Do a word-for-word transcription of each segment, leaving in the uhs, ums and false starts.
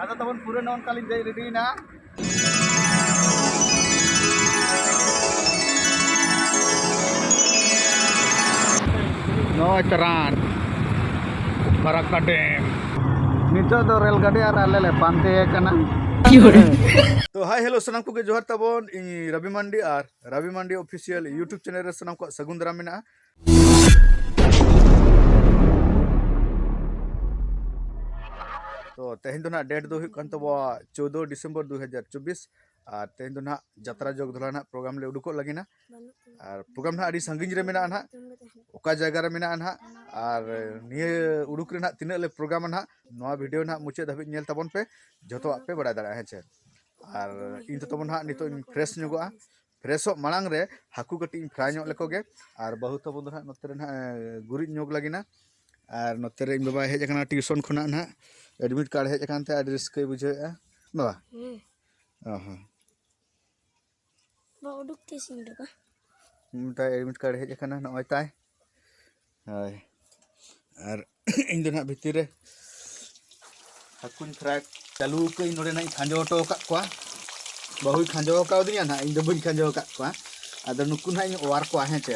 ᱟᱫᱚ ᱛᱟᱵᱚᱱ ᱯᱩᱨᱟᱹ ᱱᱚᱜᱼᱚ ᱱᱚᱝᱠᱟ ᱞᱤᱧ ᱫᱮᱡ ᱨᱮᱰᱤᱭᱮᱱᱟ᱾ ᱱᱚᱜᱼᱚᱭ ᱪᱟᱨᱟᱱ ᱯᱷᱟᱨᱟᱠᱠᱟ ᱰᱮᱢ᱾ ᱱᱤᱛᱚᱜ ᱫᱚ ᱨᱮᱹᱞ ᱜᱟᱹᱰᱤ ᱟᱨ ᱟᱞᱮ ᱞᱮ ᱯᱟᱱᱛᱮ ᱟᱠᱟᱱᱟ᱾ ᱛᱚ, ᱦᱟᱭ, ᱦᱮᱞᱳ, ᱥᱟᱱᱟᱢ ᱠᱚᱜᱮ ᱡᱚᱦᱟᱨ ᱛᱟᱵᱚᱱ᱾ ᱤᱧ ᱨᱚᱵᱤ ᱢᱟᱱᱰᱤ ᱟᱨ ᱨᱚᱵᱤ ᱢᱟᱱᱰᱤ Official YouTube channel ᱨᱮ ᱥᱟᱱᱟᱢ ᱠᱚᱣᱟᱜ ᱥᱟᱹᱜᱩᱱ ᱫᱟᱨᱟᱢ ᱢᱮᱱᱟᱜᱼᱟ᱾ ᱛᱚ, ᱛᱮᱦᱮᱧ ᱫᱚ ᱱᱟᱦᱟᱜ date ᱫᱚ ᱦᱩᱭᱩᱜ ᱠᱟᱱ ᱛᱟᱵᱚᱣᱟ ᱪᱳᱫᱽᱫᱳ ᱰᱤᱥᱮᱢᱵᱚᱨ ᱫᱩ ᱦᱟᱡᱟᱨ ᱪᱚᱵᱵᱤᱥ, ᱟᱨ ᱛᱮᱦᱮᱧ ᱫᱚ ᱱᱟᱦᱟᱜ ᱡᱟᱛᱨᱟ ᱡᱚᱜᱽ ᱫᱷᱚᱞᱟ ᱱᱟᱦᱟᱜ program ᱞᱮ ᱩᱰᱩᱠᱚᱜ ᱞᱟᱹᱜᱤᱫ ᱱᱟ᱾ ᱟᱨ program ᱱᱟᱦᱟᱜ ᱟᱹᱰᱤ ᱥᱟᱺᱜᱤᱧ ᱨᱮ ᱢᱮᱱᱟᱜᱼᱟ ᱱᱟᱦᱟᱜ, ᱚᱠᱟ ᱡᱟᱭᱜᱟ ᱨᱮ ᱢᱮᱱᱟᱜᱼᱟ ᱱᱟᱦᱟᱜ, ᱟᱨ ᱱᱤᱭᱟᱹ ᱩᱰᱩᱠ ᱨᱮ ᱱᱟᱦᱟᱜ ᱛᱤᱱᱟᱹᱜ ᱞᱮ program ᱟ ᱱᱟᱦᱟᱜ, ᱱᱚᱣᱟ video ᱱᱟᱦᱟᱜ ᱢᱩᱪᱟᱹᱫ ᱫᱷᱟᱹᱵᱤᱡ ᱧᱮᱞ ᱛᱟᱵᱚᱱ ᱯᱮ, ᱡᱚᱛᱚᱣᱟᱜ ᱯᱮ ᱵᱟᱲᱟᱭ ᱫᱟᱲᱮᱭᱟᱜᱼᱟ, ᱦᱮᱸ ᱪᱮ? ᱟᱨ ᱤᱧ ᱫᱚ ᱛᱟᱵᱚᱱ ᱱᱟᱦᱟᱜ ᱱᱤᱛᱚᱜ ᱤᱧ fresh ᱧᱚᱜᱚᱜᱼᱟ᱾ Freshᱚᱜ ᱢᱟᱲᱟᱝ ᱨᱮ ᱦᱟᱹᱠᱩ ᱠᱟᱹᱴᱤᱡ ᱤᱧ fry ᱧᱚᱜ ᱞᱮᱠᱚ ᱜᱮ᱾ ᱟᱨ ᱵᱟᱹᱦᱩ ᱛᱟᱵᱚ ᱫᱚ ᱱᱟᱦᱟᱜ ᱱᱚᱛᱮ ᱨᱮ ᱱᱟᱦᱟᱜ, ᱮ, ᱜᱩᱨᱤᱡ ᱧᱚᱜ ᱞᱟᱹᱜᱤᱫ ᱱᱟ᱾ ᱟᱨ ᱱᱚᱛᱮ ᱨᱮ ᱤᱧ ᱵᱟᱵᱟᱭ ᱦᱮᱡ ᱟᱠᱟᱱᱟ tuition ᱠᱷᱚᱱᱟᱜ ᱱᱟᱦᱟᱜ, admit card ᱦᱮᱡ ᱟᱠᱟᱱ ᱛᱮ ᱟᱹᱰᱤ ᱨᱟᱹᱥᱠᱟᱹᱭ ᱵᱩᱡᱷᱟᱹᱣᱮᱫᱼᱟ᱾ ᱵᱟᱵᱟ? ᱦᱩᱸ᱾ ᱚ ᱦᱚᱸ᱾ ᱵᱟ, ᱩᱰᱩᱠ ᱛᱮ ᱥᱤᱧ ᱩᱰᱩᱠᱟ᱾ ᱢᱤᱫᱴᱟᱝ admit card ᱦᱮᱡ ᱟᱠᱟᱱᱟ, ᱱᱚᱜᱼᱚᱭ ᱛᱟᱭ᱾ ᱦᱳᱭ᱾ ᱟᱨ ᱤᱧ ᱫᱚ ᱱᱟᱦᱟᱜ ᱵᱷᱤᱛᱤᱨ ᱨᱮ ᱦᱟᱹᱠᱩᱧ fry ᱪᱟᱹᱞᱩ ᱟᱠᱟᱫᱟᱹᱧ, ᱱᱚᱰᱮ ᱱᱟᱦᱟᱜ ᱤᱧ ᱠᱷᱟᱸᱡᱚ ᱦᱚᱴᱚ ᱟᱠᱟᱫ ᱠᱚᱣᱟ᱾ ᱵᱟᱹᱦᱩᱭ ᱠᱷᱟᱸᱡᱚ ᱟᱠᱟᱣᱫᱤᱧᱟ ᱱᱟᱦᱟᱜ, ᱤᱧ ᱫᱚ ᱵᱟᱹᱧ ᱠᱷᱟᱸᱡᱚ ᱟᱠᱟᱫ ᱠᱚᱣᱟ᱾ ᱟᱫᱚ ᱱᱩᱠᱩ ᱱᱟᱦᱟᱜ ᱤᱧ ᱚᱣᱟᱨ ᱠᱚᱣᱟ, ᱦᱮᱸ ᱪᱮ᱾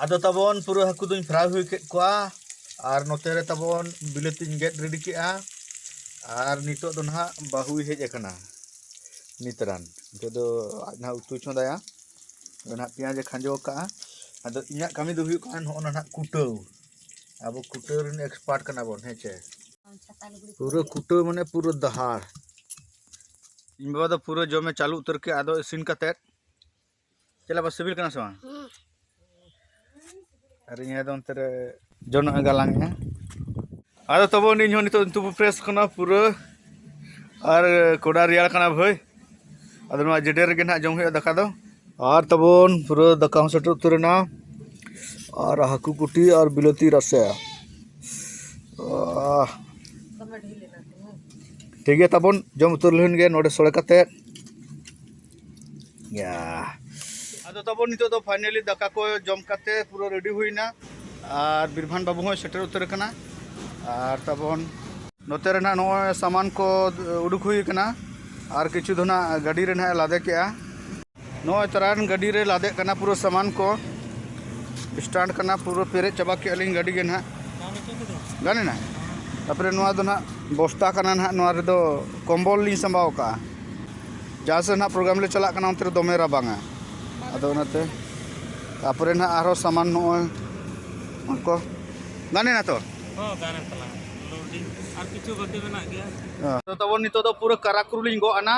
ᱟᱫᱚ ᱛᱟᱵᱚᱱ ᱯᱩᱨᱟᱹ ᱦᱟᱹᱠᱩ ᱫᱚᱧ fry ᱦᱩᱭ ᱠᱮᱫ ᱠᱚᱣᱟ᱾ ᱟᱨ ᱱᱚᱛᱮ ᱨᱮ ᱛᱟᱵᱚᱱ ᱵᱤᱞᱟᱹᱛᱤᱧ ᱜᱮᱫ ready ᱠᱮᱫᱼᱟ᱾ ᱟᱨ ᱱᱤᱛᱚᱜ ᱫᱚ ᱱᱟᱦᱟᱜ ᱵᱟᱹᱦᱩᱭ ᱦᱮᱡ ᱟᱠᱟᱱᱟ᱾ ᱱᱤᱛᱨᱟᱱ ᱱᱤᱛᱚᱜ ᱫᱚ ᱟᱡ ᱱᱟᱦᱟᱜ ᱩᱛᱩᱭ ᱪᱚᱸᱫᱟᱭᱟ᱾ ᱟᱫᱚ ᱱᱟᱦᱟᱜ ᱯᱮᱸᱭᱟᱡᱽ ᱮ ᱠᱷᱟᱸᱡᱚ ᱟᱠᱟᱫᱼᱟ᱾ ᱟᱫᱚ ᱤᱧᱟᱹᱜ ᱠᱟᱹᱢᱤ ᱫᱚ ᱦᱩᱭᱩᱜ ᱠᱟᱱᱟ ᱱᱚᱜᱼᱚ ᱱᱟ ᱱᱟᱦᱟᱜ ᱠᱩᱴᱟᱹᱣ᱾ ᱟᱵᱚ ᱠᱩᱴᱟᱹᱣ ᱨᱮᱱ expert ᱠᱟᱱᱟ ᱵᱚᱱ, ᱦᱮᱸ ᱪᱮ? ᱯᱩᱨᱟᱹ ᱠᱩᱴᱟᱹᱣ ᱢᱟᱱᱮ ᱯᱩᱨᱟᱹ ᱫᱟᱦᱟᱲ᱾ ᱤᱧ ᱵᱟᱵᱟ ᱫᱚ ᱯᱩᱨᱟᱹ ᱡᱚᱢᱮ ᱪᱟᱹᱞᱩ ᱩᱛᱟᱹᱨ ᱠᱮᱫᱼᱟ᱾ ᱟᱫᱚ ᱤᱥᱤᱱ ᱠᱟᱛᱮᱫ ᱪᱮᱫ ᱞᱮᱠᱟ ᱥᱤᱵᱤᱞ ᱠᱟᱱᱟ ᱥᱮ ᱵᱟᱝ? ᱦᱩᱸ᱾ ᱟᱨ ᱤᱧ ᱫᱚ ᱚᱱᱛᱮ ᱨᱮ ᱡᱚᱱᱚᱜ ᱮ ᱜᱟᱞᱟᱝ ᱮᱫᱼᱟ᱾ ᱟᱫᱚ ᱛᱟᱵᱚᱱ ᱤᱧ ᱦᱚᱸ ᱱᱤᱛᱚᱜ ᱛᱩᱯᱩ fresh ᱠᱟᱱᱟ ᱯᱩᱨᱟᱹ, ᱟᱨ ᱠᱚᱰᱟ ᱨᱮᱭᱟᱲ ᱠᱟᱱᱟ ᱵᱷᱟᱹᱭ᱾ ᱟᱫᱚ ᱱᱚᱣᱟ ᱡᱮᱰᱮᱨ ᱨᱮᱜᱮ ᱱᱟᱦᱟᱜ ᱡᱚᱢ ᱦᱩᱭᱩᱜᱼᱟ ᱫᱟᱠᱟ ᱫᱚ᱾ ᱟᱨ ᱛᱟᱵᱚᱱ ᱯᱩᱨᱟᱹ ᱫᱟᱠᱟ ᱦᱚᱸ ᱥᱮᱴᱮᱨ ᱩᱛᱟᱹᱨ ᱮᱱᱟ, ᱟᱨ ᱦᱟᱹᱠᱩ ᱠᱩᱴᱤ ᱟᱨ ᱵᱤᱞᱟᱹᱛᱤ ᱨᱟᱥᱮ᱾ ᱟᱦ᱾ ᱴᱷᱤᱠ ᱜᱮᱭᱟ, ᱛᱟᱵᱚᱱ ᱡᱚᱢ ᱩᱛᱟᱹᱨ ᱞᱮᱱ ᱜᱮ ᱱᱚᱰᱮ ᱥᱚᱲᱮ ᱠᱟᱛᱮᱫ᱾ ᱭᱟ᱾ ᱟᱫᱚ ᱛᱟᱵᱚᱱ ᱱᱤᱛᱚᱜ ᱫᱚ finally ᱫᱟᱠᱟ ᱠᱚ ᱡᱚᱢ ᱠᱟᱛᱮ ᱯᱩᱨᱟᱹ ready ᱦᱩᱭᱱᱟ᱾ ᱟᱨ ᱵᱤᱨᱵᱷᱟᱱ ᱵᱟᱹᱵᱩ ᱦᱚᱸᱭ ᱥᱮᱴᱮᱨ ᱩᱛᱟᱹᱨ ᱟᱠᱟᱱᱟ᱾ ᱟᱨ ᱛᱟᱵᱚᱱ ᱱᱚᱛᱮ ᱨᱮ ᱱᱟᱦᱟᱜ ᱱᱚᱜᱼᱚᱭ ᱥᱟᱢᱟᱱ ᱠᱚ ᱩᱰᱩᱠ ᱦᱩᱭ ᱟᱠᱟᱱᱟ, ᱟᱨ ᱠᱤᱪᱷᱩ ᱫᱚ ᱱᱟᱦᱟᱜ ᱜᱟᱹᱰᱤ ᱨᱮ ᱱᱟᱦᱟᱜ ᱞᱟᱫᱮ ᱠᱮᱜᱼᱟ᱾ ᱱᱚᱜᱼᱚᱭ ᱛᱟᱨᱟᱱ ᱜᱟᱹᱰᱤ ᱨᱮ ᱞᱟᱫᱮᱜ ᱠᱟᱱᱟ ᱯᱩᱨᱟᱹ ᱥᱟᱢᱟᱱ ᱠᱚ, ᱥᱴᱟᱱᱴ ᱠᱟᱱᱟ, ᱯᱩᱨᱟᱹ ᱯᱮᱨᱮᱡ ᱪᱟᱵᱟ ᱠᱮᱜᱼᱟ ᱞᱤᱧ ᱜᱟᱹᱰᱤ ᱜᱮ ᱱᱟᱦᱟᱜ᱾ ᱜᱟᱱ ᱮᱱᱟ? ᱛᱟᱨᱯᱚᱨᱮ ᱱᱚᱣᱟ ᱫᱚ ᱱᱟᱦᱟᱜ ᱵᱚᱥᱛᱟ ᱠᱟᱱᱟ ᱱᱟᱦᱟᱜ, ᱱᱚᱣᱟ ᱨᱮᱫᱚ ᱠᱚᱢᱵᱚᱞ ᱞᱤᱧ ᱥᱟᱢᱵᱟᱣ ᱠᱟᱜᱼᱟ᱾ ᱡᱟᱦᱟᱸ ᱥᱮᱫ ᱱᱟᱦᱟᱜ ᱯᱨᱳᱜᱨᱟᱢ ᱞᱮ ᱪᱟᱞᱟᱜ ᱠᱟᱱᱟ, ᱚᱱᱛᱮ ᱨᱮ ᱫᱚᱢᱮ ᱨᱟᱵᱟᱝᱟ᱾ ᱟᱫᱚ ᱚᱱᱟᱛᱮ ᱛᱟᱨᱯᱚᱨᱮ ᱱᱟᱦᱟᱜ ᱟᱨᱦᱚᱸ ᱥᱟᱢᱟᱱ ᱱᱚᱜᱼᱚᱭ ᱠᱚ ᱜᱟᱱ ᱮᱱᱟ ᱛᱚ? ᱦᱚᱸ, ᱜᱟᱱ ᱮᱱ ᱛᱟᱞᱟᱝᱟ᱾ ᱞᱳᱰᱤᱝ ᱟᱨ ᱠᱤᱪᱷᱩ ᱵᱟᱹᱠᱤ ᱢᱮᱱᱟᱜ ᱜᱮᱭᱟ᱾ ᱦᱮᱸ᱾ ᱛᱚ ᱛᱟᱵᱚᱱ ᱱᱤᱛᱚᱜ ᱫᱚ ᱯᱩᱨᱟᱹ ᱠᱟᱨᱟᱠᱩᱨᱩ ᱞᱤᱧ ᱜᱚᱜ ᱟᱱᱟ,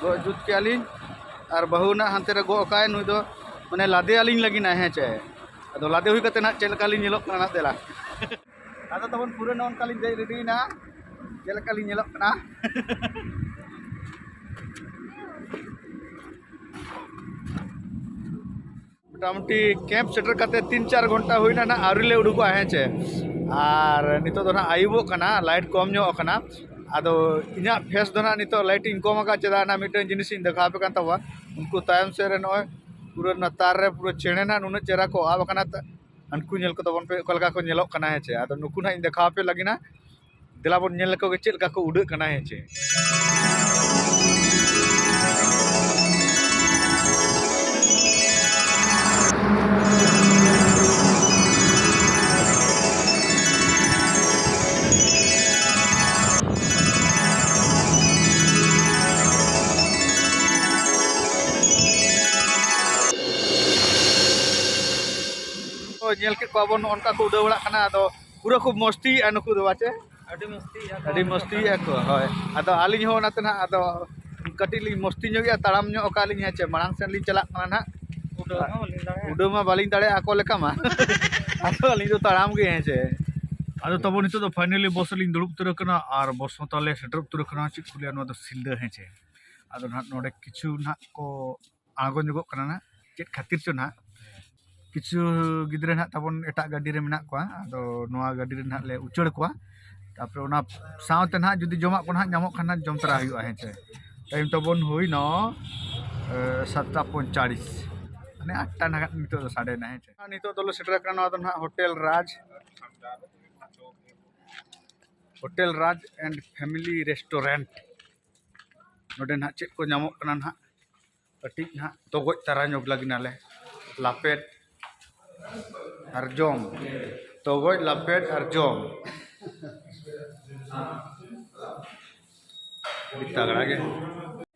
ᱜᱚᱜ ᱡᱩᱛ ᱠᱮᱜᱼᱟ ᱞᱤᱧ᱾ ᱟᱨ ᱵᱟᱹᱦᱩ ᱱᱟᱜ ᱦᱟᱱᱛᱮ ᱨᱮ ᱜᱚᱜ ᱠᱟᱜᱼᱟᱭ, ᱱᱩᱭ ᱫᱚ ᱢᱟᱱᱮ ᱞᱟᱫᱮ ᱟᱹᱞᱤᱧ ᱞᱟᱹᱜᱤᱫ ᱱᱟᱜ, ᱦᱮᱸ ᱪᱮ? ᱟᱫᱚ ᱞᱟᱫᱮ ᱦᱩᱭ ᱠᱟᱛᱮ ᱱᱟᱜ ᱪᱮᱫ ᱞᱮᱠᱟ ᱞᱤᱧ ᱧᱮᱞᱚᱜ ᱠᱟᱱᱟ ᱱᱟᱜ, ᱫᱮᱞᱟ᱾ ᱟᱫᱚ ᱛᱟᱵᱚᱱ ᱯᱩᱨᱟᱹ ᱱᱚᱜᱼᱚ ᱱᱚᱝᱠᱟ ᱞᱤᱧ ᱫᱮᱡ ᱨᱮᱰᱤᱭᱮᱱᱟ, ᱪᱮᱫ ᱞᱮᱠᱟ ᱞᱤᱧ ᱧᱮᱞᱚᱜ ᱠᱟᱱᱟ᱾ ᱢᱚᱴᱟᱢᱩᱴᱤ ᱠᱮᱢᱯ ᱥᱮᱴᱮᱨ ᱠᱟᱛᱮ ᱛᱤᱱ ᱪᱟᱨ ᱜᱷᱚᱱᱴᱟ ᱦᱩᱭᱱᱟ ᱱᱟᱜ, ᱟᱹᱣᱨᱤ ᱞᱮ ᱩᱰᱩᱠᱚᱜᱼᱟ, ᱦᱮᱸ ᱪᱮ? ᱟᱨ ᱱᱤᱛᱚᱜ ᱫᱚ ᱱᱟᱜ ᱟᱹᱭᱩᱵᱚᱜ ᱠᱟᱱᱟ, ᱞᱟᱭᱤᱴ ᱠᱚᱢ ᱧᱚᱜ ᱠᱟᱱᱟ᱾ ᱟᱫᱚ ᱤᱧᱟᱹᱜ ᱯᱷᱮᱥ ᱫᱚ ᱱᱟᱜ ᱱᱤᱛᱚᱜ ᱞᱟᱭᱤᱴ ᱤᱧ ᱠᱚᱢ ᱟᱠᱟᱫ, ᱪᱮᱫᱟᱜ ᱱᱟᱜ ᱢᱤᱫᱴᱮᱱ ᱡᱤᱱᱤᱥ ᱤᱧ ᱫᱮᱠᱷᱟᱣ ᱟᱯᱮ ᱠᱟᱱ ᱛᱟᱵᱚᱱᱟ᱾ ᱩᱱᱠᱩ ᱛᱟᱭᱚᱢ ᱥᱮᱫ ᱨᱮ ᱱᱚᱜᱼᱚᱭ ᱯᱩᱨᱟᱹ ᱚᱱᱟ ᱛᱟᱨ ᱨᱮ ᱯᱩᱨᱟᱹ ᱪᱮᱬᱮ ᱱᱟᱜ ᱱᱩᱱᱟᱹᱜ ᱪᱮᱦᱨᱟ ᱠᱚ ᱟᱵ ᱟᱠᱟᱱᱟ᱾ ᱛᱟ-, ᱩᱱᱠᱩ ᱧᱮᱞ ᱠᱚ ᱛᱟᱵᱚᱱ ᱯᱮ ᱚᱠᱟ ᱞᱮᱠᱟ ᱠᱚ ᱧᱮᱞᱚᱜ ᱠᱟᱱᱟ, ᱦᱮᱸ ᱪᱮ? ᱟᱫᱚ ᱱᱩᱠᱩ ᱱᱟᱜ ᱤᱧ ᱫᱮᱠᱷᱟᱣ ᱟᱯᱮ ᱞᱟᱹᱜᱤᱫ ᱱᱟᱜ᱾ ᱫᱮᱞᱟ ᱵᱚᱱ ᱧᱮᱞ ᱞᱮᱠᱚ ᱜᱮ ᱪᱮᱫ ᱞᱮᱠᱟ ᱠᱚ ᱩᱰᱟᱹᱜ ᱠᱟᱱᱟ, ᱦᱮᱸ ᱪᱮ? ᱛᱚ, ᱧᱮᱞ ᱠᱮᱫ ᱠᱚᱣᱟ ᱵᱚᱱ, ᱱᱚᱜᱼᱚ ᱱᱚᱝᱠᱟ ᱠᱚ ᱩᱰᱟᱹᱣ ᱵᱟᱲᱟᱜ ᱠᱟᱱᱟ᱾ ᱟᱫᱚ ᱯᱩᱨᱟᱹ ᱠᱷᱩᱵ ᱢᱚᱥᱛᱤᱭᱮᱫᱼᱟ ᱱᱩᱠᱩ ᱫᱚ, ᱵᱟᱪᱮ? ᱟᱹᱰᱤ ᱢᱚᱥᱛᱤᱭᱮᱫᱼᱟ ᱠᱚ᱾ ᱟᱹᱰᱤ ᱢᱚᱥᱛᱤᱭᱮᱫᱼᱟ ᱠᱚ, ᱦᱳᱭ᱾ ᱟᱫᱚ ᱟᱹᱞᱤᱧ ᱦᱚᱸ ᱚᱱᱟᱛᱮ ᱱᱟᱦᱟᱜ ᱟᱫᱚ ᱠᱟᱹᱴᱤᱡ ᱞᱤᱧ ᱢᱚᱥᱛᱤ ᱧᱚᱜ ᱜᱮᱭᱟ, ᱛᱟᱲᱟᱢ ᱧᱚᱜ ᱟᱠᱟᱫ ᱞᱤᱧ, ᱦᱮᱸ ᱪᱮ? ᱢᱟᱲᱟᱝ ᱥᱮᱱ ᱞᱤᱧ ᱪᱟᱞᱟᱜ ᱠᱟᱱᱟ ᱱᱟᱦᱟᱜ᱾ ᱩᱰᱟᱹᱣ ᱢᱟ ᱵᱟᱹᱞᱤᱧ ᱫᱟᱲᱮᱭᱟᱜᱼᱟ᱾ ᱩᱰᱟᱹᱣ ᱢᱟ ᱵᱟᱹᱞᱤᱧ ᱫᱟᱲᱮᱭᱟᱜᱼᱟ ᱟᱠᱚ ᱞᱮᱠᱟ ᱢᱟ᱾ ᱟᱫᱚ ᱟᱹᱞᱤᱧ ᱫᱚ ᱛᱟᱲᱟᱢ ᱜᱮ, ᱦᱮᱸ ᱪᱮ? ᱟᱫᱚ ᱛᱟᱵᱚ ᱱᱤᱛᱚᱜ ᱫᱚ finally ᱵᱚᱥ ᱨᱮᱞᱤᱧ ᱫᱩᱲᱩᱵ ᱩᱛᱟᱹᱨ ᱟᱠᱟᱱᱟ, ᱟᱨ ᱵᱚᱥ ᱦᱚᱸ ᱛᱟᱞᱮ ᱥᱮᱴᱮᱨ ᱩᱛᱟᱹᱨ ᱟᱠᱟᱱᱟ᱾ ᱪᱮᱫ ᱠᱚ ᱞᱟᱹᱭᱟ, ᱱᱚᱣᱟ ᱫᱚ ᱥᱤᱞᱫᱟᱹ, ᱦᱮᱸ ᱪᱮ? ᱟᱫᱚ ᱱᱟᱦᱟᱜ ᱱᱚᱰᱮ ᱠᱤᱪᱷᱩ ᱱᱟᱦᱟᱜ ᱠᱚ ᱟᱬᱜᱚ ᱧᱚᱜᱚᱜ ᱠᱟᱱᱟ ᱱᱟᱦᱟᱜ, ᱪᱮᱫ ᱠᱷᱟᱹᱛᱤᱨ ᱪᱚ ᱱᱟᱦᱟᱜ᱾ ᱠᱤᱪᱷᱩ ᱜᱤᱫᱽᱨᱟᱹ ᱱᱟᱦᱟᱜ ᱛᱟᱵᱚᱱ ᱮᱴᱟᱜ ᱜᱟᱹᱰᱤ ᱨᱮ ᱢᱮᱱᱟᱜ ᱠᱚᱣᱟ, ᱟᱫᱚ ᱱᱚᱣᱟ ᱜᱟᱹᱰᱤ ᱨᱮ ᱱᱟᱦᱟᱜ ᱞᱮ ᱩᱪᱟᱹᱲ ᱠᱚᱣᱟ᱾ ᱛᱟᱨᱯᱚᱨᱮ ᱚᱱᱟ ᱥᱟᱶᱛᱮ ᱱᱟᱦᱟᱜ ᱡᱩᱫᱤ ᱡᱚᱢᱟᱜ ᱠᱚ ᱱᱟᱦᱟᱜ ᱧᱟᱢᱚᱜ ᱠᱷᱟᱱ ᱱᱟᱦᱟᱜ ᱡᱚᱢ ᱛᱚᱨᱟ ᱦᱩᱭᱩᱜᱼᱟ, ᱦᱮᱸ ᱪᱮ? ᱴᱟᱭᱤᱢ ᱛᱟᱵᱚᱱ ᱦᱩᱭᱱᱟ, ᱮ, ᱥᱟᱛᱴᱟ ᱯᱚᱸᱭᱛᱟᱞᱤᱥ, ᱢᱟᱱᱮ ᱟᱴᱴᱟ ᱱᱟᱦᱟᱜ ᱱᱤᱛᱚᱜ ᱫᱚ ᱥᱟᱰᱮᱭᱮᱱᱟ, ᱦᱮᱸ ᱪᱮ? ᱱᱤᱛᱚᱜ ᱫᱚᱞᱮ ᱥᱮᱴᱮᱨ ᱟᱠᱟᱱᱟ, ᱱᱚᱣᱟ ᱫᱚ ᱱᱟᱦᱟᱜ hotel Raj. Hotel Raj and Family Restaurant. ᱱᱚᱰᱮ ᱱᱟᱦᱟᱜ ᱪᱮᱫ ᱠᱚ ᱧᱟᱢᱚᱜ ᱠᱟᱱᱟ ᱱᱟᱦᱟᱜ, ᱠᱟᱹᱴᱤᱡ ᱱᱟᱦᱟᱜ ᱛᱚᱜᱚᱡ ᱛᱟᱨᱟ ᱧᱚᱜ ᱞᱟᱹᱜᱤᱫ ᱱᱟᱞᱮ᱾ ᱞᱟᱯᱮᱴ ᱟᱨ ᱡᱚᱢ, ᱛᱚᱜᱚᱡ, ᱞᱟᱯᱮᱴ ᱟᱨ ᱡᱚᱢ᱾ ᱟᱹᱰᱤ ᱛᱟᱜᱲᱟ ᱜᱮ᱾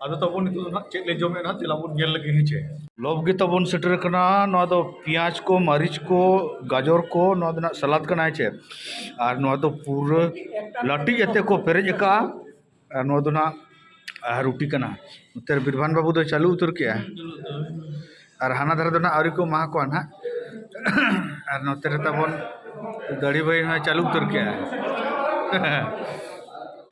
ᱟᱫᱚ ᱛᱟᱵᱚᱱ ᱱᱤᱛᱚᱜ ᱫᱚ ᱱᱟᱦᱟᱜ ᱪᱮᱫ ᱞᱮ ᱡᱚᱢᱮᱫ ᱱᱟᱦᱟᱜ, ᱛᱮᱞᱟ ᱵᱚᱱ ᱧᱮᱞ ᱞᱮᱜᱮ, ᱦᱮᱸ ᱪᱮ? ᱞᱚᱵ ᱜᱮ ᱛᱟᱵᱚᱱ ᱥᱮᱴᱮᱨ ᱟᱠᱟᱱᱟ᱾ ᱱᱚᱣᱟ ᱫᱚ ᱯᱮᱸᱭᱟᱡᱽ ᱠᱚ, ᱢᱟᱹᱨᱤᱪ ᱠᱚ, ᱜᱟᱡᱚᱨ ᱠᱚ, ᱱᱚᱣᱟ ᱫᱚ ᱱᱟᱦᱟᱜ ᱥᱟᱞᱟᱫ ᱠᱟᱱᱟ, ᱦᱮᱸ ᱪᱮ? ᱟᱨ ᱱᱚᱣᱟ ᱫᱚ ᱯᱩᱨᱟᱹ ᱞᱟᱹᱴᱤᱡ ᱟᱛᱮ ᱠᱚ ᱯᱮᱨᱮᱡ ᱟᱠᱟᱜᱼᱟ᱾ ᱟᱨ ᱱᱚᱣᱟ ᱫᱚ ᱱᱟᱦᱟᱜ, ᱟᱨ ᱨᱩᱴᱤ ᱠᱟᱱᱟ᱾ ᱱᱚᱛᱮ ᱨᱮ ᱵᱤᱨᱵᱷᱟᱱ ᱵᱟᱹᱵᱩ ᱫᱚᱭ ᱪᱟᱹᱞᱩ ᱩᱛᱟᱹᱨ ᱠᱮᱜᱼᱟ᱾ ᱟᱨ ᱦᱟᱱᱟ ᱫᱷᱟᱨᱮ ᱫᱚ ᱱᱟᱦᱟᱜ ᱟᱹᱣᱨᱤ ᱠᱚ ᱮᱢᱟ ᱠᱚᱣᱟ ᱱᱟᱦᱟᱜ᱾ ᱟᱨ ᱱᱚᱛᱮ ᱨᱮ ᱛᱟᱵᱚᱱ ᱫᱟᱲᱤ ᱵᱷᱟᱹᱭ ᱦᱚᱸᱭ ᱪᱟᱹᱞᱩ ᱩᱛᱟᱹᱨ ᱠᱮᱜᱼᱟ᱾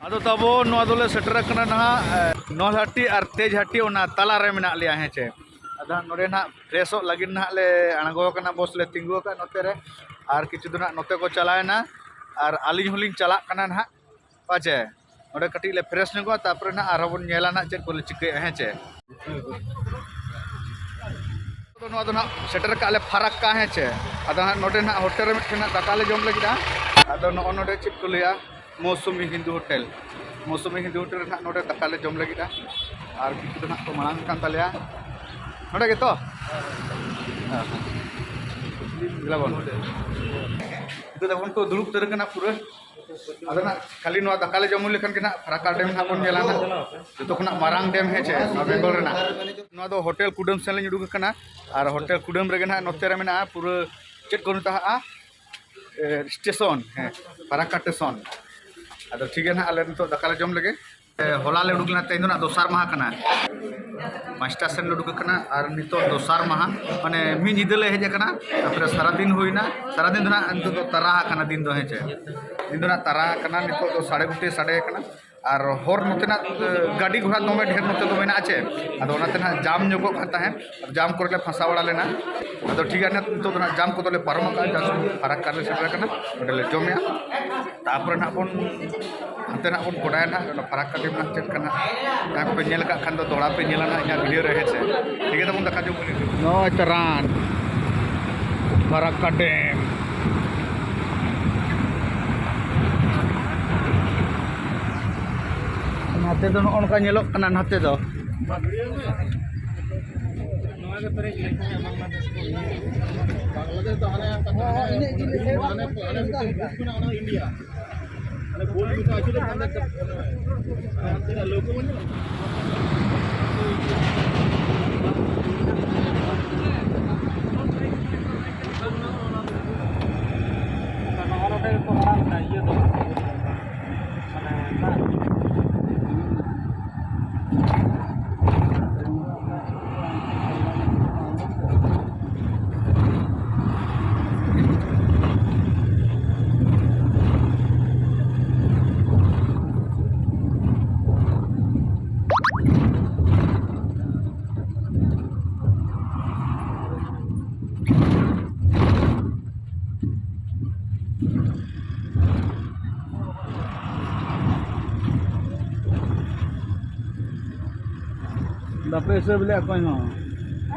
ᱟᱫᱚ ᱛᱟᱵᱚᱱ ᱱᱚᱣᱟ ᱫᱚᱞᱮ ᱥᱮᱴᱮᱨ ᱟᱠᱟᱱᱟ ᱱᱟᱦᱟᱜ, ᱮ, ᱱᱚᱞᱦᱟᱴᱤ ᱟᱨ ᱛᱮᱡᱽᱦᱟᱴᱤ, ᱚᱱᱟ ᱛᱟᱞᱟ ᱨᱮ ᱢᱮᱱᱟᱜ ᱞᱮᱭᱟ, ᱦᱮᱸ ᱪᱮ᱾ ᱟᱫᱚ ᱦᱟᱸᱜ ᱱᱚᱰᱮ ᱱᱟᱦᱟᱜ ᱯᱷᱨᱮᱥᱚᱜ ᱞᱟᱹᱜᱤᱫ ᱱᱟᱦᱟᱜ ᱞᱮ ᱟᱬᱜᱚ ᱟᱠᱟᱱᱟ, ᱵᱚᱥ ᱞᱮ ᱛᱤᱸᱜᱩ ᱟᱠᱟᱫ ᱱᱚᱛᱮ ᱨᱮ᱾ ᱟᱨ ᱠᱤᱪᱷᱩ ᱫᱚ ᱱᱟᱦᱟᱜ ᱱᱚᱛᱮ ᱠᱚ ᱪᱟᱞᱟᱣᱮᱱᱟ, ᱟᱨ ᱟᱹᱞᱤᱧ ᱦᱚᱸᱞᱤᱧ ᱪᱟᱞᱟᱜ ᱠᱟᱱᱟ ᱱᱟᱦᱟᱜ᱾ ᱯᱟᱪᱮ ᱚᱸᱰᱮ ᱠᱟᱹᱴᱤᱡ ᱞᱮ ᱯᱷᱨᱮᱥ ᱧᱚᱜᱚᱜᱼᱟ, ᱛᱟᱨᱯᱚᱨᱮ ᱱᱟᱦᱟᱜ ᱟᱨᱦᱚᱸ ᱵᱚᱱ ᱧᱮᱞᱟ ᱱᱟᱦᱟᱜ ᱪᱮᱫ ᱠᱚᱞᱮ ᱪᱤᱠᱟᱹᱭᱟ, ᱦᱮᱸ ᱪᱮ? ᱟᱫᱚ ᱱᱚᱣᱟ ᱫᱚ ᱱᱟᱦᱟᱜ ᱥᱮᱴᱮᱨ ᱠᱟᱜ ᱞᱮ ᱯᱷᱟᱨᱟᱠᱠᱟ, ᱦᱮᱸ ᱪᱮ? ᱟᱫᱚ ᱦᱟᱸᱜ ᱱᱚᱰᱮ ᱱᱟᱦᱟᱜ ᱦᱳᱴᱮᱞ ᱨᱮ ᱢᱤᱫᱴᱷᱮᱱ ᱱᱟᱦᱟᱜ ᱫᱟᱠᱟ ᱞᱮ ᱡᱚᱢ ᱞᱟᱹᱜᱤᱫᱼᱟ᱾ ᱟᱫᱚ ᱱᱚᱜᱼᱚ ᱱᱚᱰᱮ ᱪᱮᱫ ᱠᱚ ᱞᱟᱹᱭᱟ, ᱢᱳᱥᱩᱢᱤ ᱦᱤᱱᱫᱩ ᱦᱳᱴᱮᱞ᱾ ᱢᱳᱥᱩᱢᱤ ᱦᱤᱱᱫᱩ ᱦᱳᱴᱮᱞ ᱨᱮ ᱱᱟᱦᱟᱜ ᱱᱚᱰᱮ ᱫᱟᱠᱟ ᱞᱮ ᱡᱚᱢ ᱞᱟᱹᱜᱤᱫᱼᱟ᱾ ᱟᱨ ᱠᱤᱪᱷᱩ ᱫᱚ ᱱᱟᱦᱟᱜ ᱠᱚ ᱢᱟᱲᱟᱝ ᱠᱟᱱ ᱛᱟᱞᱮᱭᱟ᱾ ᱱᱚᱰᱮ ᱜᱮᱛᱚ? ᱦᱮᱸ, ᱦᱮᱸ᱾ ᱫᱮᱞᱟ ᱵᱚᱱ᱾ ᱱᱤᱛᱚᱜ ᱫᱚ ᱵᱚᱱ ᱠᱚ ᱫᱩᱲᱩᱵ ᱩᱛᱟᱹᱨ ᱠᱟᱱᱟ ᱯᱩᱨᱟᱹ᱾ ᱟᱫᱚ ᱱᱟᱜ ᱠᱷᱟᱹᱞᱤ ᱱᱚᱣᱟ ᱫᱟᱠᱟ ᱞᱮ ᱡᱚᱢ ᱦᱩᱭ ᱞᱮᱠᱷᱟᱱ ᱜᱮ ᱱᱟᱜ ᱯᱷᱟᱨᱟᱠᱠᱟ ᱰᱮᱢ ᱱᱟᱜ ᱵᱚᱱ ᱧᱮᱞᱟ ᱱᱟᱜ᱾ ᱡᱚᱛᱚ ᱠᱷᱚᱱᱟᱜ ᱢᱟᱨᱟᱝ ᱰᱮᱢ, ᱦᱮᱸ ᱪᱮ, ᱱᱚᱣᱟ ᱵᱮᱝᱜᱚᱞ ᱨᱮᱱᱟᱜ᱾ ᱱᱚᱣᱟ ᱫᱚ ᱦᱳᱴᱮᱞ ᱠᱩᱰᱟᱹᱢ ᱥᱮᱱ ᱞᱤᱧ ᱩᱰᱩᱠ ᱟᱠᱟᱱᱟ᱾ ᱟᱨ ᱦᱳᱴᱮᱞ ᱠᱩᱰᱟᱹᱢ ᱨᱮᱜᱮ ᱱᱟᱜ ᱱᱚᱛᱮ ᱨᱮ ᱢᱮᱱᱟᱜᱼᱟ ᱯᱩᱨᱟᱹ, ᱪᱮᱫ ᱠᱚ ᱢᱮᱛᱟᱜᱼᱟ, ᱮ, ᱥᱴᱮᱥᱚᱱ, ᱦᱮᱸ, ᱯᱷᱟᱨᱟᱠᱠᱟ ᱥᱴᱮᱥᱚᱱ᱾ ᱟᱫᱚ ᱴᱷᱤᱠ ᱜᱮᱭᱟ ᱱᱟᱜ, ᱟᱞᱮ ᱱᱤᱛᱚᱜ ᱫᱟᱠᱟ ᱞᱮ ᱡᱚᱢ ᱞᱮᱜᱮ᱾ ᱮ, ᱦᱚᱞᱟ ᱞᱮ ᱩᱰᱩᱠ ᱞᱮᱱᱟ, ᱛᱮᱦᱮᱧ ᱫᱚ ᱱᱟᱜ ᱫᱚᱥᱟᱨ ᱢᱟᱦᱟ ᱠᱟᱱᱟ᱾ ᱯᱟᱸᱪᱴᱟ ᱥᱮᱱ ᱞᱮ ᱩᱰᱩᱠ ᱟᱠᱟᱱᱟ ᱟᱨ ᱱᱤᱛᱚᱜ ᱫᱚᱥᱟᱨ ᱢᱟᱦᱟ, ᱢᱟᱱᱮ ᱢᱤᱫ ᱧᱤᱫᱟᱹ ᱞᱮ ᱦᱮᱡ ᱟᱠᱟᱱᱟ᱾ ᱛᱟᱨᱯᱚᱨᱮ ᱥᱟᱨᱟᱫᱤᱱ ᱦᱩᱭᱱᱟ, ᱥᱟᱨᱟᱫᱤᱱ ᱫᱚ ᱱᱟᱜ ᱱᱤᱛᱚᱜ ᱫᱚ ᱛᱟᱨᱟ ᱟᱠᱟᱱᱟ ᱫᱤᱱ ᱫᱚ, ᱦᱮᱸ ᱪᱮ? ᱫᱤᱱ ᱫᱚ ᱱᱟᱜ ᱛᱟᱨᱟ ᱟᱠᱟᱱᱟ, ᱱᱤᱛᱚᱜ ᱫᱚ ᱥᱟᱲᱮ ᱜᱚᱴᱮ ᱥᱟᱰᱮ ᱟᱠᱟᱱᱟ᱾ ᱟᱨ ᱦᱚᱨ ᱱᱚᱛᱮᱱᱟᱜ, ᱮ, ᱜᱟᱹᱰᱤ ᱜᱷᱚᱲᱟ ᱫᱚᱢᱮ ᱰᱷᱮᱨ ᱱᱚᱛᱮ ᱫᱚ ᱢᱮᱱᱟᱜᱼᱟ ᱪᱮ, ᱟᱫᱚ ᱚᱱᱟᱛᱮ ᱱᱟᱜ ᱡᱟᱢ ᱧᱚᱜᱚᱜ ᱠᱟᱱ ᱛᱟᱦᱮᱸᱫ, ᱟᱫᱚ ᱡᱟᱢ ᱠᱚᱨᱮ ᱞᱮ ᱯᱷᱟᱸᱥᱟ ᱵᱟᱲᱟ ᱞᱮᱱᱟ᱾ ᱟᱫᱚ ᱴᱷᱤᱠ ᱜᱮᱭᱟ, ᱱᱤᱛᱚᱜ ᱫᱚ ᱱᱟᱜ ᱡᱟᱢ ᱠᱚᱫᱚ ᱞᱮ ᱯᱟᱨᱚᱢ ᱟᱠᱟᱫᱼᱟ, ᱡᱟᱥᱴ ᱯᱷᱟᱨᱟᱠᱠᱟ ᱨᱮ ᱥᱮᱴᱮᱨ ᱟᱠᱟᱱᱟ, ᱚᱸᱰᱮ ᱞᱮ ᱡᱚᱢᱮᱜᱼᱟ᱾ ᱛᱟᱨᱯᱚᱨᱮ ᱱᱟᱜ ᱵᱚᱱ ᱦᱟᱱᱛᱮ ᱱᱟᱜ ᱵᱚᱱ ᱜᱚᱰᱟᱭᱟ ᱱᱟᱜ, ᱚᱱᱟ ᱯᱷᱟᱨᱟᱠᱠᱟ ᱰᱮᱢ ᱱᱟᱜ ᱪᱮᱫ ᱠᱟᱱᱟ, ᱡᱟᱦᱟᱸ ᱠᱚᱯᱮ ᱧᱮᱞ ᱟᱠᱟᱫ ᱠᱷᱟᱱ ᱫᱚ ᱫᱚᱦᱲᱟ ᱯᱮ ᱧᱮᱞᱟ ᱱᱟᱜ ᱤᱧᱟᱹᱜ ᱵᱷᱤᱰᱤᱭᱳ ᱨᱮ, ᱦᱮᱸ ᱪᱮ? ᱴᱷᱤᱠ ᱜᱮᱭᱟ, ᱛᱟᱵᱚᱱ ᱫᱟᱠᱟ ᱡᱚᱢ ᱦᱩᱭ ᱞᱮᱱ ᱜᱮ᱾ ᱱᱚᱜᱼᱚᱭ ᱛᱟᱨᱟᱱ ᱯᱷᱟᱨᱟᱠᱠᱟ ᱰᱮᱢ᱾ ᱱᱚᱛᱮ ᱫᱚ ᱱᱚᱜᱼᱚ ᱱᱚᱝᱠᱟ ᱧᱮᱞᱚᱜ ᱠᱟᱱᱟ ᱱᱟᱛᱮ ᱫᱚ᱾ ᱱᱚᱜᱼᱚ ᱱᱚᱰᱮ ᱜᱮᱠᱚ ᱢᱟᱲᱟᱝ ᱮᱫᱟ ᱤᱭᱟᱹ ᱫᱚ᱾ ᱢᱟᱱᱮ, ᱵᱟᱝ᱾ ᱵᱟᱯᱮ ᱦᱤᱥᱟᱹᱵ ᱞᱮᱫ ᱚᱠᱚᱭ ᱦᱚᱸ᱾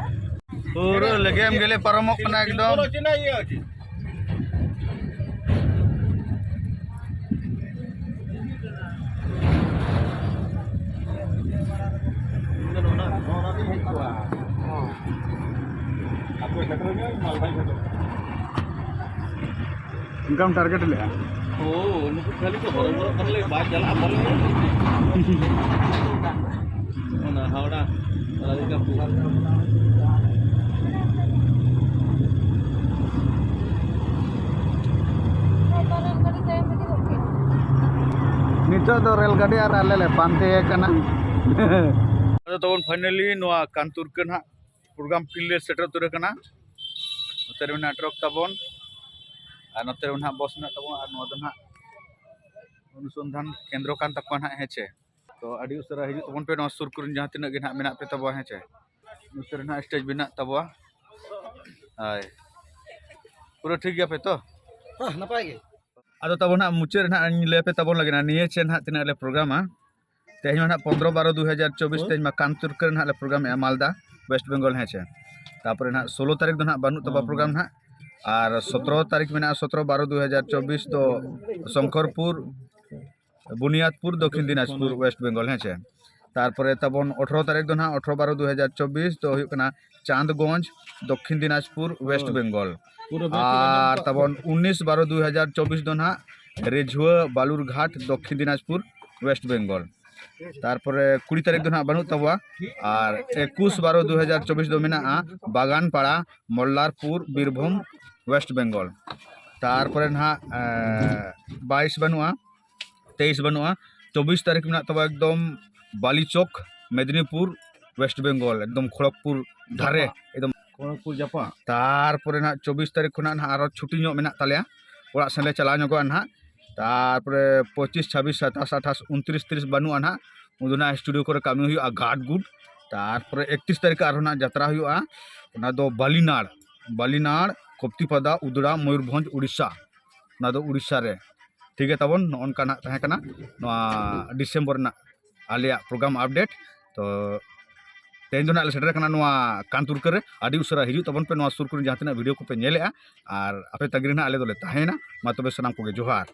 ᱯᱩᱨᱟᱹ ᱞᱮᱜᱮᱢ ᱜᱮᱞᱮ ᱯᱟᱨᱚᱢᱚᱜ ᱠᱟᱱᱟ ᱮᱠᱫᱚᱢ᱾ ᱚᱱᱠᱟᱢ target ᱞᱮᱜᱼᱟ? ᱳ, ᱱᱩᱠᱩ ᱠᱷᱟᱹᱞᱤ ᱠᱚ ᱦᱚᱨᱚᱵᱚᱨᱚᱜ ᱠᱟᱱᱟ, ᱞᱟᱹᱭ ᱵᱟᱭ ᱪᱟᱞᱟᱜᱼᱟ ᱯᱟᱞᱮ᱾ ᱚᱱᱟ ᱦᱟᱣᱲᱟ ᱨᱟᱫᱷᱤᱠᱟᱯᱩᱨ᱾ ᱱᱤᱛᱚᱜ ᱫᱚ ᱨᱮᱹᱞ ᱜᱟᱹᱰᱤ ᱟᱨ ᱟᱞᱮ ᱞᱮ ᱯᱟᱱᱛᱮ ᱟᱠᱟᱱᱟ᱾ ᱟᱫᱚ ᱛᱟᱵᱚᱱ finally ᱱᱚᱣᱟ ᱠᱟᱱᱛᱩᱨᱠᱟᱹ ᱱᱟᱦᱟᱜ program field ᱨᱮ ᱥᱮᱴᱮᱨ ᱩᱛᱟᱹᱨ ᱟᱠᱟᱱᱟ᱾ ᱱᱚᱛᱮ ᱨᱮ ᱢᱮᱱᱟᱜᱼᱟ truck ᱛᱟᱵᱚᱱ, ᱟᱨ ᱱᱚᱛᱮ ᱨᱮ ᱱᱟᱦᱟᱜ bus ᱢᱮᱱᱟᱜ ᱛᱟᱵᱚᱱᱟ, ᱟᱨ ᱱᱚᱣᱟ ᱫᱚ ᱱᱟᱦᱟᱜ ᱚᱱᱩᱥᱚᱱᱫᱷᱟᱱ ᱠᱮᱱᱫᱨᱚ ᱠᱟᱱ ᱛᱟᱠᱚᱣᱟ ᱱᱟᱦᱟᱜ, ᱦᱮᱸ ᱪᱮ᱾ ᱛᱚ ᱟᱹᱰᱤ ᱩᱥᱟᱹᱨᱟ ᱦᱤᱡᱩᱜ ᱛᱟᱵᱚᱱ ᱯᱮ ᱱᱚᱣᱟ ᱥᱩᱨ ᱠᱚᱨᱮᱱ ᱡᱟᱦᱟᱸ ᱛᱤᱱᱟᱹᱜ ᱜᱮ ᱱᱟᱦᱟᱜ ᱢᱮᱱᱟᱜ ᱯᱮ ᱛᱟᱵᱚᱣᱟ, ᱦᱮᱸ ᱪᱮ᱾ ᱱᱚᱛᱮ ᱨᱮ ᱱᱟᱦᱟᱜ stage ᱢᱮᱱᱟᱜ ᱛᱟᱵᱚᱣᱟ᱾ ᱦᱳᱭ, ᱯᱩᱨᱟᱹ ᱴᱷᱤᱠ ᱜᱮᱭᱟ ᱯᱮ ᱛᱚ? ᱦᱮᱸ, ᱱᱟᱯᱟᱭ ᱜᱮ᱾ ᱟᱫᱚ ᱛᱟᱵᱚᱱ ᱦᱟᱸᱜ ᱢᱩᱪᱟᱹᱫ ᱨᱮ ᱱᱟᱦᱟᱜ ᱤᱧ ᱞᱟᱹᱭ ᱟᱯᱮ ᱛᱟᱵᱚᱱ ᱞᱟᱹᱜᱤᱫ ᱱᱟᱦᱟᱜ ᱱᱤᱭᱟᱹ ᱪᱮ ᱱᱟᱦᱟᱜ ᱛᱤᱱᱟᱹᱜ ᱞᱮ ᱯᱨᱳᱜᱨᱟᱢᱟ᱾ ᱛᱮᱦᱮᱧ ᱢᱟ ᱱᱟᱦᱟᱜ ᱯᱚᱱᱫᱽᱨᱚ ᱵᱟᱨᱚ ᱫᱩ ᱦᱟᱡᱟᱨ ᱪᱚᱵᱵᱤᱥ, ᱦᱳᱭ᱾ ᱛᱮᱦᱮᱧ ᱢᱟ ᱠᱟᱱᱛᱩᱨᱠᱟᱹ ᱨᱮ ᱱᱟᱦᱟᱜ ᱞᱮ ᱯᱨᱳᱜᱨᱟᱢᱮᱜᱼᱟ, ᱢᱟᱞᱫᱟ, ᱳᱭᱮᱥᱴ ᱵᱮᱝᱜᱚᱞ, ᱦᱮᱸ ᱪᱮ᱾ ᱛᱟᱯᱚᱨᱮ ᱱᱟᱦᱟᱜ ᱥᱳᱞᱳ ᱛᱟᱹᱨᱤᱠᱷ ᱫᱚ ᱱᱟᱦᱟᱜ ᱵᱟᱹᱱᱩᱜ ᱛᱟᱵᱚᱱᱟ ᱦᱩᱸ, ᱯᱨᱳᱜᱨᱟᱢ ᱦᱩᱸ᱾ ᱱᱟᱦᱟᱜ, ᱟᱨ ᱥᱚᱛᱨᱚ ᱛᱟᱹᱨᱤᱠᱷ ᱢᱮᱱᱟᱜᱼᱟ, ᱥᱚᱛᱨᱚ ᱵᱟᱨᱚ ᱫᱩ ᱦᱟᱡᱟᱨ ᱪᱚᱵᱵᱤᱥ ᱫᱚ ᱥᱚᱝᱠᱚᱨᱯᱩᱨ, ᱵᱩᱱᱤᱭᱟᱫᱽᱯᱩᱨ, ᱫᱚᱠᱠᱷᱤᱱ ᱫᱤᱱᱟᱡᱽᱯᱩᱨ, ᱳᱭᱮᱥᱴ ᱵᱮᱝᱜᱚᱞ, ᱦᱮᱸ ᱪᱮ᱾ ᱛᱟᱨᱯᱚᱨᱮ ᱛᱟᱵᱚᱱ ᱟᱴᱷᱨᱚ ᱛᱟᱹᱨᱤᱠᱷ ᱫᱚ ᱱᱟᱦᱟᱜ, ᱟᱴᱷᱨᱚ ᱵᱟᱨᱚ ᱫᱩ ᱦᱟᱡᱟᱨ ᱪᱚᱵᱵᱤᱥ ᱫᱚ ᱦᱩᱭᱩᱜ ᱠᱟᱱᱟ ᱪᱟᱸᱫᱽᱜᱚᱸᱡᱽ, ᱫᱚᱠᱠᱷᱤᱱ ᱫᱤᱱᱟᱡᱽᱯᱩᱨ, ᱳᱭᱮᱥᱴ ᱵᱮᱝᱜᱚᱞ᱾ ᱟᱨ ᱛᱟᱵᱚᱱ ᱩᱱᱤᱥ ᱵᱟᱨᱚ ᱫᱩ ᱦᱟᱡᱟᱨ ᱪᱚᱵᱵᱤᱥ ᱫᱚ ᱱᱟᱦᱟᱜ ᱨᱤᱡᱷᱩᱣᱟᱹ, ᱵᱟᱞᱩᱨᱜᱷᱟᱴ, ᱫᱚᱠᱠᱷᱤᱱ ᱫᱤᱱᱟᱡᱽᱯᱩᱨ, ᱳᱭᱮᱥᱴ ᱵᱮᱝᱜᱚᱞ᱾ ᱛᱟᱨᱯᱚᱨᱮ ᱠᱩᱲᱤ ᱛᱟᱹᱨᱤᱠᱷ ᱫᱚ ᱱᱟᱦᱟᱜ ᱵᱟᱹᱱᱩᱜ ᱛᱟᱵᱚᱣᱟ᱾ ᱟᱨ ᱮᱠᱩᱥ ᱵᱟᱨᱚ ᱫᱩ ᱦᱟᱡᱟᱨ ᱪᱚᱵᱵᱤᱥ ᱫᱚ ᱢᱮᱱᱟᱜᱼᱟ ᱵᱟᱜᱟᱱᱯᱟᱲᱟ, ᱢᱚᱞᱞᱟᱨᱯᱩᱨ, ᱵᱤᱨᱵᱷᱩᱢ, ᱳᱭᱮᱥᱴ ᱵᱮᱝᱜᱚᱞ᱾ ᱛᱟᱨᱯᱚᱨᱮ ᱱᱟᱦᱟᱜ, ᱮ, ᱵᱟᱭᱤᱥ ᱵᱟᱹᱱᱩᱜᱼᱟ, ᱛᱮᱭᱤᱥ ᱵᱟᱹᱱᱩᱜᱼᱟ᱾ ᱪᱚᱵᱵᱤᱥ ᱛᱟᱹᱨᱤᱠᱷ ᱢᱮᱱᱟᱜ ᱛᱟᱵᱚᱱᱟ ᱮᱠᱫᱚᱢ ᱵᱟᱞᱤᱪᱚᱠ, ᱢᱮᱫᱽᱱᱤᱯᱩᱨ, ᱳᱭᱮᱥᱴ ᱵᱮᱝᱜᱚᱞ, ᱮᱠᱫᱚᱢ ᱠᱷᱚᱲᱚᱜᱽᱯᱩᱨ ᱫᱷᱟᱨᱮ, ᱮᱠᱫᱚᱢ ᱠᱷᱚᱲᱚᱜᱽᱯᱩᱨ ᱡᱟᱯᱟᱜ᱾ ᱛᱟᱨᱯᱚᱨᱮ ᱱᱟᱜ ᱪᱚᱵᱵᱤᱥ ᱛᱟᱹᱨᱤᱠᱷ ᱠᱷᱚᱱᱟᱜ ᱱᱟᱜ ᱟᱨᱚ ᱪᱷᱩᱴᱤ ᱧᱚᱜ ᱢᱮᱱᱟᱜ ᱛᱟᱞᱮᱭᱟ, ᱚᱲᱟᱜ ᱥᱮᱱ ᱞᱮ ᱪᱟᱞᱟᱣ ᱧᱚᱜᱚᱜᱼᱟ ᱱᱟᱜ᱾ ᱛᱟᱨᱯᱚᱨᱮ ᱯᱚᱸᱪᱤᱥ, ᱪᱷᱟᱵᱵᱤᱥ, ᱥᱟᱛᱟᱥ, ᱟᱴᱷᱟᱥ, ᱩᱱᱛᱨᱤᱥ, ᱛᱤᱨᱤᱥ ᱵᱟᱹᱱᱩᱜᱼᱟ ᱱᱟᱜ, ᱩᱱ ᱫᱚ ᱱᱟᱜ ᱥᱴᱩᱰᱤᱭᱳ ᱠᱚᱨᱮ ᱠᱟᱹᱢᱤ ᱦᱩᱭᱩᱜᱼᱟ, ᱜᱟᱰ ᱜᱩᱰ᱾ ᱛᱟᱨᱯᱚᱨᱮ ᱮᱠᱛᱨᱤᱥ ᱛᱟᱹᱨᱤᱠᱷ ᱟᱨᱦᱚᱸ ᱱᱟᱜ ᱡᱟᱛᱨᱟ ᱦᱩᱭᱩᱜᱼᱟ, ᱚᱱᱟ ᱫᱚ ᱵᱟᱞᱤᱱᱟᱲ, ᱵᱟᱞᱤᱱᱟᱲ, ᱠᱚᱯᱛᱤᱯᱟᱫᱟ, ᱩᱫᱽᱲᱟ, ᱢᱚᱭᱩᱨᱵᱷᱚᱸᱡᱽ, ᱩᱲᱤᱥᱥᱟ᱾ ᱚᱱᱟ ᱫᱚ ᱩᱲᱤᱥᱥᱟ ᱨᱮ᱾ ᱴᱷᱤᱠ ᱜᱮᱭᱟ ᱛᱟᱵᱚᱱ, ᱱᱚᱜᱼᱚ ᱱᱚᱝᱠᱟ ᱱᱟᱜ ᱛᱟᱦᱮᱸ ᱠᱟᱱᱟ ᱱᱚᱣᱟ ᱰᱤᱥᱮᱢᱵᱚᱨ ᱨᱮᱱᱟᱜ ᱟᱞᱮᱭᱟᱜ ᱯᱨᱳᱜᱨᱟᱢ ᱟᱯᱰᱮᱴ᱾ ᱛᱚ ᱛᱮᱦᱮᱧ ᱫᱚ ᱱᱟᱜ ᱞᱮ ᱥᱮᱴᱮᱨ ᱠᱟᱱᱟ ᱱᱚᱣᱟ ᱠᱟᱱᱛᱩᱨᱠᱟᱹ ᱨᱮ᱾ ᱟᱹᱰᱤ ᱩᱥᱟᱹᱨᱟ ᱦᱤᱡᱩᱜ ᱛᱟᱵᱚᱱ ᱯᱮ ᱱᱚᱣᱟ ᱥᱩᱨ ᱠᱚᱨᱮ ᱡᱟᱦᱟᱸ ᱛᱤᱱᱟᱹᱜ ᱵᱷᱤᱰᱤᱭᱳ ᱠᱚᱯᱮ ᱧᱮᱞᱮᱜᱼᱟ᱾ ᱟᱨ ᱟᱯᱮ ᱛᱟᱺᱜᱤ ᱨᱮ ᱱᱟᱜ ᱟᱞᱮ ᱫᱚᱞᱮ ᱛᱟᱦᱮᱸᱭᱮᱱᱟ᱾ ᱢᱟ ᱛᱚᱵᱮ ᱥᱟᱱᱟᱢ ᱠᱚᱜᱮ ᱡᱚᱦᱟᱨ᱾